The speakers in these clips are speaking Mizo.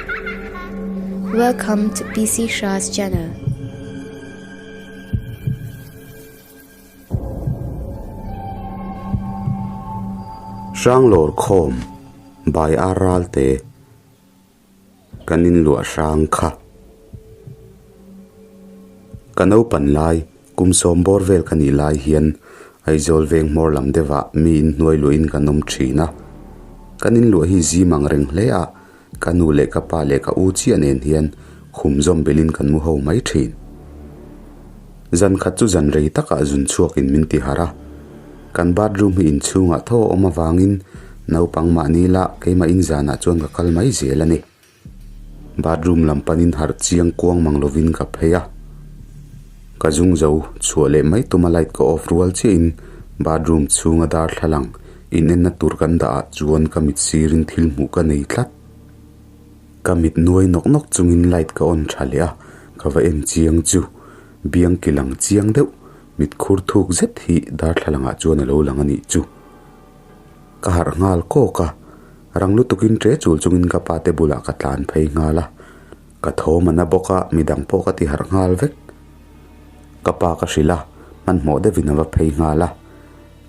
Welcome to PC Shah's channel. Hranglawr khawm by R Ralte Kan inluah hrang kha. Ka naupan lai, kum sawm bawr vel ka nih lai hian Aizawl veng hmawr lam deuhah mi inhnuai luahin kan awm thin a. Kan inluah hi zim ang reng hle a, ka nu leh ka pa leh ka u chiah nen hian khum zawm belin kan mu ho mai thin. Zan khat chu zan rei takah zun chhuakin min ti harh a. Kan bathroom hi inchhungah tho a awm avangin naupang mahni la keimah in zanah chuan ka kal mai zel a ni. Bathroom lam panin harh chiang kuang mang lovin ka phei a. Ka zung zo chhuah leh mai tuma light ka off rual chiahin bathroom chhunga darthlalang inenna tur kan dah ah chuan ka mit sirin thil hmuh ka nei tlat. Ka mit nuai nawk nawk chungin light ka on tha leh a, ka va en chiang chu biang ki lang chiang deuh mit khur thuk zet hi darthlalang ah chuan a lo lang a nih chu. Ka harh nghal kawk a, rang lutukin ṭe chul chungin ka pa te bulah ka tlan phei nghal a, ka thawm a na bawk a, midang pawh ka ti harh nghal vek. Ka pa ka hrilh a, hmanhmawh deuhin a va phei nghal a,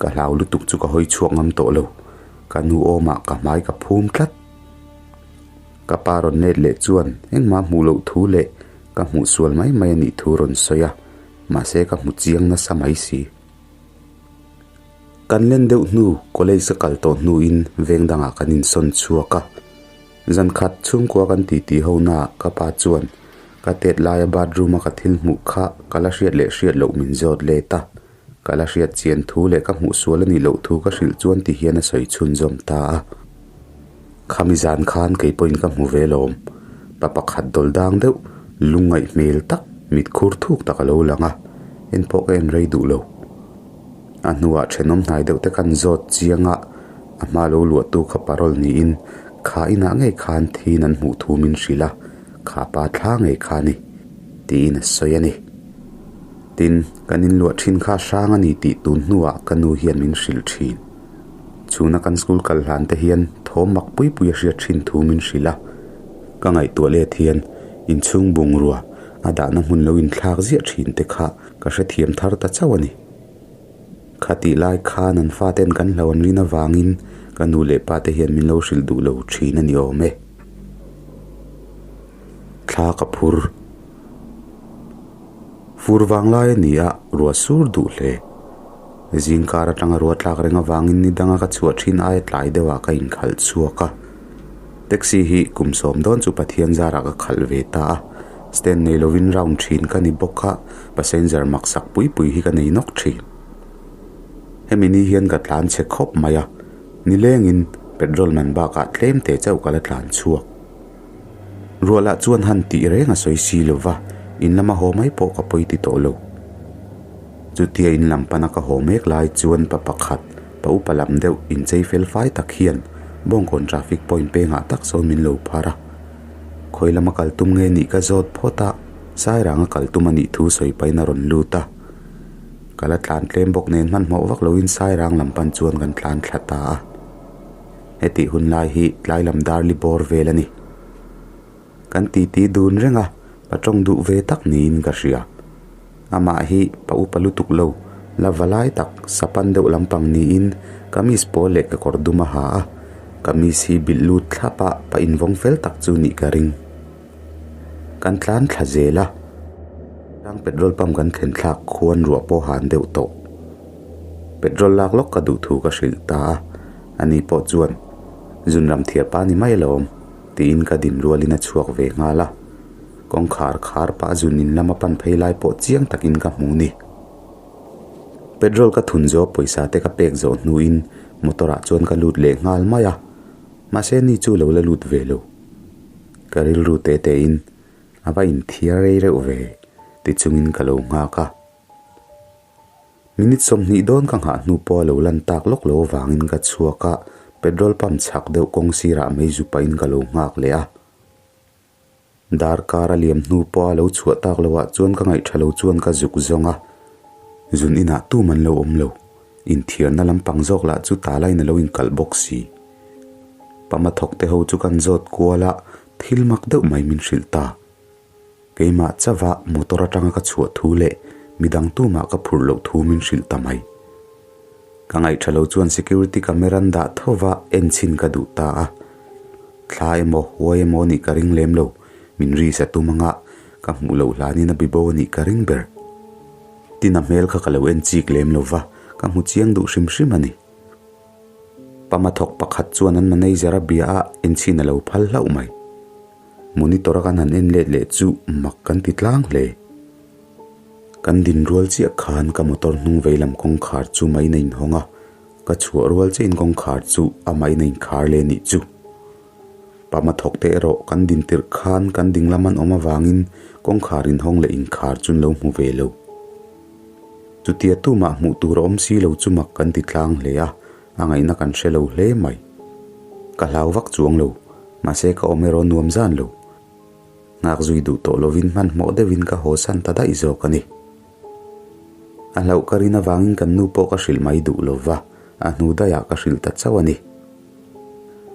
ka hlau lutuk chu ka hawi chhuak ngam tawh lo, ka nu awmah ka hmai ka phum tlat. Ka pa rawn let leh chuan engmah hmuh loh thu leh ka hmuh sual mai mai a nih thu rawn sawi a, mahse ka hmu chiang nasa mai si. Kan len deuh hnu college a kal tawh hnuin veng dangah kan insawn chhuak a, zan khat chhungkua kan titi ho naah ka pa chuan ka tet laia bathroom a ka thil hmuh kha ka la hriat leh hriat loh min zawt let a, ka la hriat chian thu leh ka hmuh sual a nih loh thu ka hrilh chuan ti hian a sawi chhunzawm ta a. Khami zan khan kei pawhin ka hmu ve lawm, pa pakhat dawl dang deuh lungngaih hmel tak mit khur thuk tak a lo lang a, en pawh ka en rei duh lo. A hnuah thenawm hnai deuh te khan zawt chiang a, a hma lo luahtu kha parole niin kha inah ngei khan thin an hmuh thu min hrilh a, kha pa thla ngei kha a ni tiin a sawi a ni. Tin, kan inluah thin kha hrang a ni tih tun hnuah ka nu hian min hrilh thin. Chhuna kan school kal hlan te hian thawm mak pui pui a hriat thin thu min hrilh a, ka ngaihtuah let hian inchhung bungrua a dahna hmun lo inthlak ziah thin te kha ka hrethiam thar ta chauh a ni. Khatih lai khan an faten kan hlo an rin avangin ka nu leh pa te hian min lo hrilh duh lo thin a ni awm e. Thla ka phur. Fur vang lai a ni a, ruah sur duh hle. Zingkar atanga ruah tlak reng avangin ni danga ka chhuah thin aia tlai deuhah ka inkhalh chhuak a. Taxi hi kum sawm dawn chu Pathian zarah ka khalh ve ta a, stand nei lovin round thin ka ni bawk a, passenger maksak pui pui hi ka nei nawk thin. Hemi ni hian ka tlan chhe khawp mai a, nilengin petrol man bakah tlem te chauh ka la tlan chhuak. Ruahlah chuan han tih reng a sawi si lo va, in lama haw mai pawh ka pawi ti tawh lo. Chutia in lam pana ka haw mek lai chuan pa pakhat, pa upa lam deuh inchei fel fai tak hian Bawngkawn traffic point pengah tak sawn min lo phar a. Khawi lama kal tum nge nih ka zawt phawt a, Sairanga kal tum a nih thu sawi pahin a rawn lut a. Ka la tlan tlem bawk nen hmanhmawh vak loin Sairang lam pan chuan kan tlan thla ta a. Hetih hun lai hi tlai lam dar li bawr vel a ni. Kan titi dun reng a, pa tawng duh ve tak niin ka hria. Amah hi pa upa lutuk lo, la va lai tak, sapan deuh lampang niin kamis pawl leh kekawr dum a ha a, kamis hi bilh lut thlap a pa invawng fel tak chu nih ka ring. Kan tlan thla zel a, tlang petrol pump kan thlen thlak khuan ruah pawh han deuh tawh. Petrol lak lawk ka duh thu ka hrilh ta a. Ani pawh chuan, Zunram thiar pa ni mai alawm, tiin ka din rualin a chhuak ve nghal a. Kawngkhar khar pah zun in lama pan phei lai pawh chiang takin ka hmu ni. Petrol ka thun zawh pawisa te ka pek zawh hnuin motor ah chuan ka lut leh nghal mai a, mahse ni chu lo la lut ve lo. Ka rilru te tein a va inthiar rei reuh ve ti chungin ka lo nghak a. Minute 20 dawn ka nghah hnu pawh a lo lan tak lawk lo avangin ka chhuak a, petrol pump chhak deuh kawng sirah mei zu pahin ka lo nghak leh a. Darkar a liam hnu pawh a lo chhuah tak loh ah chuan ka ngaih tha lo chuan ka zuk zawng a, zun inah tum an lo awm lo, inthiarna lampang zawk lah chu tala in a lo inkalh bawk si. Pama thawk te ho chu kan zawt kual a. Thil mak deuh mai min hrilh ta. Keimah chauha motor atanga ka chhuah thu leh midang tumah ka phurh loh thu min hrilh ta mai. Ka ngaihṭha lo chuan security camera an dah thova en chhin ka duh ta a. Thla emaw, huai emaw anih ka ring lem lo, min ri sa tum anga ka hmuh loh hlanin a bibo anih ka ring ber. Tin a hmel kha ka lo en chik lem lo va, ka hmu chiang duh hrim hrim a ni. Pama thawk pakhat chuan an manager a bia a, en chhin a lo phal hlauh mai. Monitor a kan han en let leh chu mak kan ti tlang hle. Kan din rual chiah khan ka motor hnung vei lam kawngkhar chu main a inhawng a, ka chhuah rual chiahin kawngkhar chu a main a inkhar leh nih chu. Pama thawk te erawh kan din tirh khan kan ding lam an awm avangin kawngkhar inhawng leh inkhar chu an lo hmu ve lo. Chutia tumah hmuh tur a awm si lo chu mak kan ti tlang hle a, a ngaihna kan hre lo hle mai. Ka hlau vak chuang lo, mahse ka awm erawh nuam zan lo. Nghak zui duh tawh lovin hmanhmawh deuhin ka haw san ta daih zawk a ni. A hlauh ka rin avangin kan nu pawh ka hrilh mai duh lo va, a hnu daihah ka hrilh ta chauh a ni.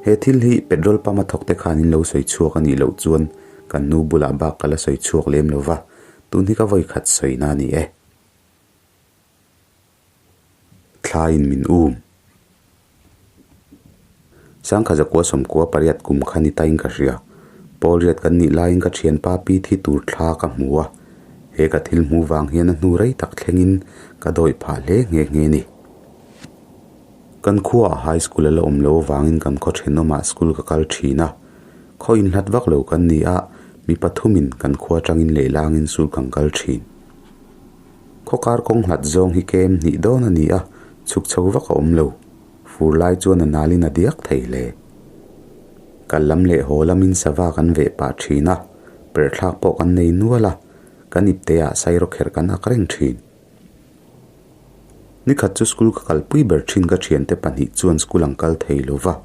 He thil hi petrol pump a thawk te khan in lo sawi chhuak a nih loh chuan kan nu bulah bak ka la sawi chhuak lem lo va, tun hi ka vawi khat sawina a ni e. Thlaiin min um. Sangkha zakua sawmkua pariat kum kha ni tain ka hria. Pawl riat kan nih laiin ka thianpa pi thi tur thla ka hmu a. He ka thil hmuh vang hian a hnu rei tak thlengin ka dawih phah hle nghe nghe ni. Kan khuaah high school a la awm lo avangin kan khaw thenawmah school ka kal thin a. Khaw inhlat vak lo kan ni a, mi pathumin kan khua atangin lehlangin sul kan kal thin. Khawkar kawng hlat zawng hi kem hnih dawn a ni a, chhuk chho vak a awm lo. Fur lai chuan a nalin a diak thei hle. Kal lam leh haw lamin sava kan veh pah thin a, perhthlak pawh kan nei nual a, kan ipteah sairawkherh kan ak reng thin. Nikhat chu school ka kalpui ber thin ka thiante pahnih chuan school an kal thei lo va,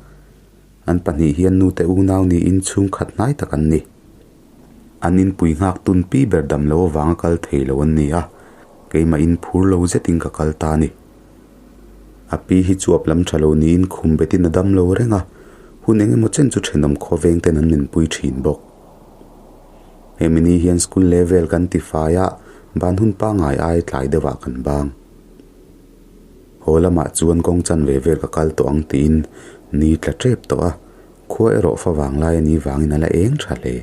an pahnih hian nute unau niin chhungkhat hnai tak an ni. An inpui nghak tun pi ber dam lo avanga kal thei lo an ni a, keimah in phur lo zetin ka kal ta a ni. A pi hi chuap lam tha lo niin khum betin a dam lo reng a, hun eng emaw chen chu thenawm khawveng ten an nunpui thin bawk. Hemi ni hian school level kan ti fai a, ban hun pangngai ai tlai deuhah kan bang. Haw lamah chuan kawng chanve vel ka kal tawh ang tiin ni tla tep tawh a, Khua erawh fa vang lai a ni vangin a la eng tha hle.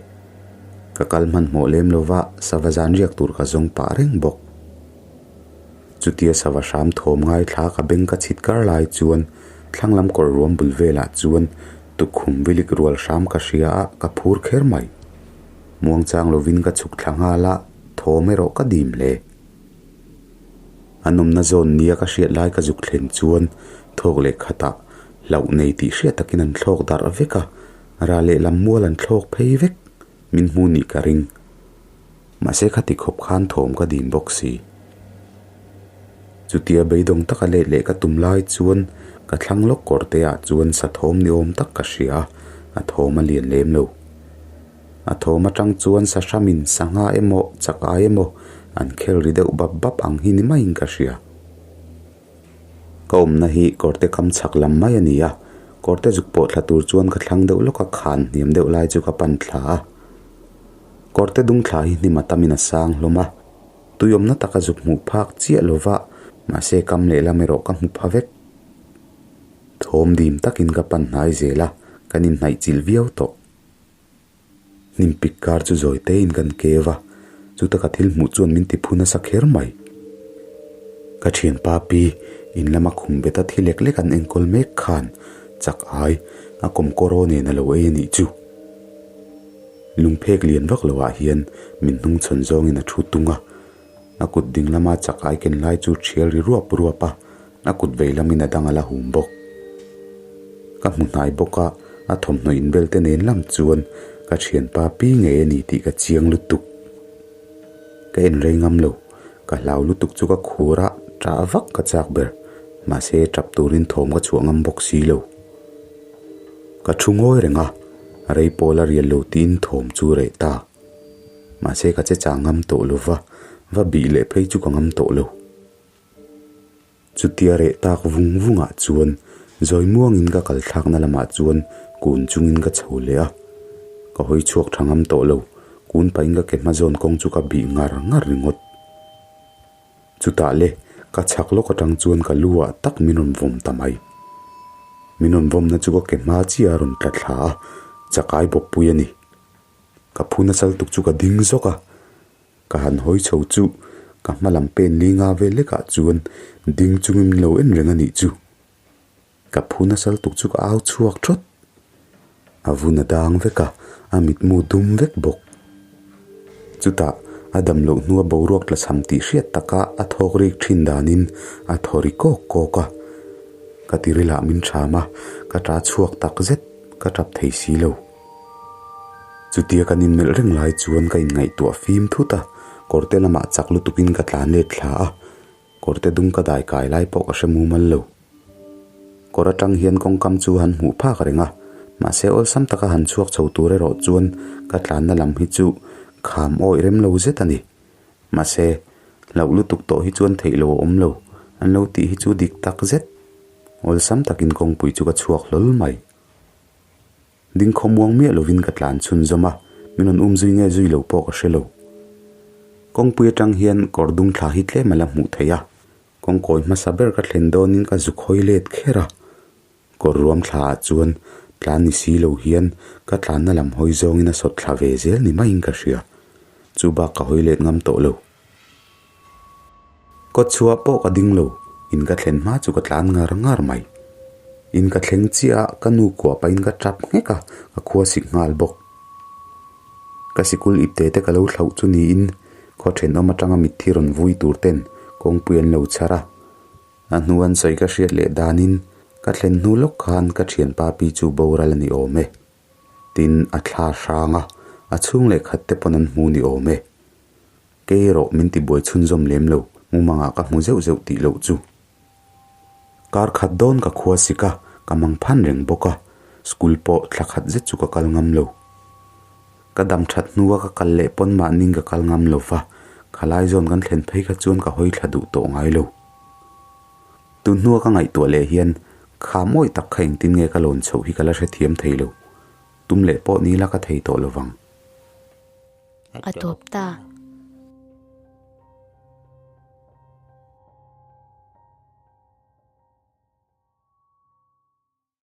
Ka kal hmanhmawh lem lo va, sava zan riak tur ka zawng pah reng bawk. Chutia sava hram thawm ngaithla ka beng ka chhit kar lai chuan thlang lam kawr ruam bul velah chuan tukkhum vilik rual hram ka hria a, ka phur kher mai. Muangchang lovin ka chhuk thla nghal a, thawm erawh ka dim hle. A nawmna zawn nia ka hriat lai ka zuk thlen chuan thawk leh khatah hlauh nei tih hriat takin an thlawk darh vek a, ral leh lam mual an thlawk phei vek min hmu nih ka ring. Mahse khati khawp khan thawm ka dim bawk si. Chutia beidawng taka let leh ka tum lai chuan ka thlang lawk kawr te ah chuan sa thawm ni awm tak ka hria a, a thawm a lian lem lo. A thawm atang chuan sahramin sangha emaw chak ai emaw an khel ri deuh bap bap ang hi ni maiin ka hria. Ka awmna hi kawrte kam chhak lam mai a ni a, kawrte zuk pawh thla tur chuan ka thlang deuh lawk a khan hniam deuh lai chu ka pan thla a. Kawrte dung thla hi hnim a tamin a sang hlawm a, tui awmna taka zuk hmuh phak chiah lova mahse kam lehlam erawh ka hmu pha vek. Thawm dim takin ka pan hnai zel a, kan inhnaih chilh viau tawh. Hnim pik kar chu zawi tein kan keu a, chuta ka thil hmuh chuan min ti phu nasa kher mai. Ka thianpa pi in lama khum beta thi lek lek an enkawl mek khan chak ai a kawmkawr aw nen a lo ei a nih chu. Lungphek lian vak loah hian min hnungchhawn zawngin a thu tung a, a kut ding lama chak ai ken lai chu thial ri ruap ruap a, A kut vei lamin a dang a la hum bawk. Ka hmu hnai bawk a, a thawmhnaw inbel te nen lam chuan ka thianpa pi ngei a ni tih ka chiang lutuk. Ka en rei ngam lo, ka hlau lutuk chu ka khur a, ṭah vak ka chak ber, mahse ṭap turin thawm ka chhuah ngam bawk si lo. Ka thu ngawi reng a, rei pawl a rial lo tiin thawm chu reh ta. Mahse ka che chang ngam tawh lo va, va bih leh phei chu ka ngam tawh lo. Chutia reh tak vung vungah chuan zawi muangin ka kal thlakna lamah chuan kun chungin ka chho leh a. Ka hawi chhuak tha ngam tawh lo, kun pahin ka ke hma zawn kawng chu ka bih ngar ngar ringawt. Chutah le, ka chhak lawk atang chuan ka lu ah tak min rawn vawm ta mai. Min rawn vawmna chu ka ke hma chiah a rawn tla thla a, chakai bawppui a ni. Ka phu nasa lutuk chu ka ding zawk a, ka han hawi chho chu ka hma lam pen li nga vel lekah chuan ding chungin min lo en reng a nih chu. Ka phu nasa lutuk chu ka au chhuak thawt. A vun a dang vek a, a mitmu dum vek bawk. Chutah a dam loh hnua boruak tla cham tih hriat taka a thawk rik thin danin a thaw ri kawk kawk a. Ka tirilah min ṭham a, ka ṭa chhuak tak zet, ka ṭap thei si lo. Chutia kan inmelh reng lai chuan ka inngaihtuah fim thut a, kawrte lamah chak lutukin ka tlan let thla a, kawrte dung ka dai kai lai pawh ka hre mumal lo. Kawr atang hian kawngkam chu han hmuh phak reng a, mahse awlsam taka han chhuak chho tur erawh chuan ka tlanna lam hi chu kham awih rem lo zet a ni. Mahse, hlauh lutuk tawh hi chuan theih lo a awm lo, an lo tih hi chu dik tak zet. Awlsam takin kawngpui chu ka chhuak hlawl mai. Ding khawmuang miah lovin ka tlan chhunzawm a, min rawn um zui nge zui lo pawh ka hre lo. Kawngpui atang hian kawr dung thla hi tlem a la hmuh theih a, kawngkawi hmasa ber ka thlen dawnin ka zuk hawi let kher a. Kawr ruam thla ah chuan tlan ni si lo hian ka tlanna lam hawi zawngin a sawt thla ve zel ni maiin ka hria. Chu bak ka hawi let ngam tawh lo. Kawtchhuah pawh ka ding lo, in ka thlen hma chu ka tlan ngar ngar mai. In ka thleng chiah a, ka nu kuah pahin ka tap nghek a, ka khua sik nghal bawk. Ka sikul ipte te ka lo thlauh chu niin khaw thenawm atanga mitthi rawn vui tur ten kawngpui an lo chhar a. A hnu an sawi ka hriat leh danin ka thlen hnu lawk khan ka thianpa pi chu boral a ni awm e. Tin, a thla hrang a, a chhung leh khat te pawn an hmu ni awm e. Kei erawh min tibuai chhunzawm lem lo, mumangah ka hmu zeuh zeuh tih loh chu. Kar khat dawn ka khua sik a, ka mang phan reng bawk a, school pawh thla khat zet chu ka kal ngam lo. Ka dam that hnua ka kal leh pawn mahning ka kal ngam lo va, khalai zawn kan thlen phei kha chuan ka hawi thla duh tawh ngai lo. Tun hnua ka ngaihtuah leh hian kha mawi tak kha engtin nge ka lawn chhoh hi ka la hrethiam thei lo, tum leh pawh ni la ka thei tawh lo vang. A tawp ta.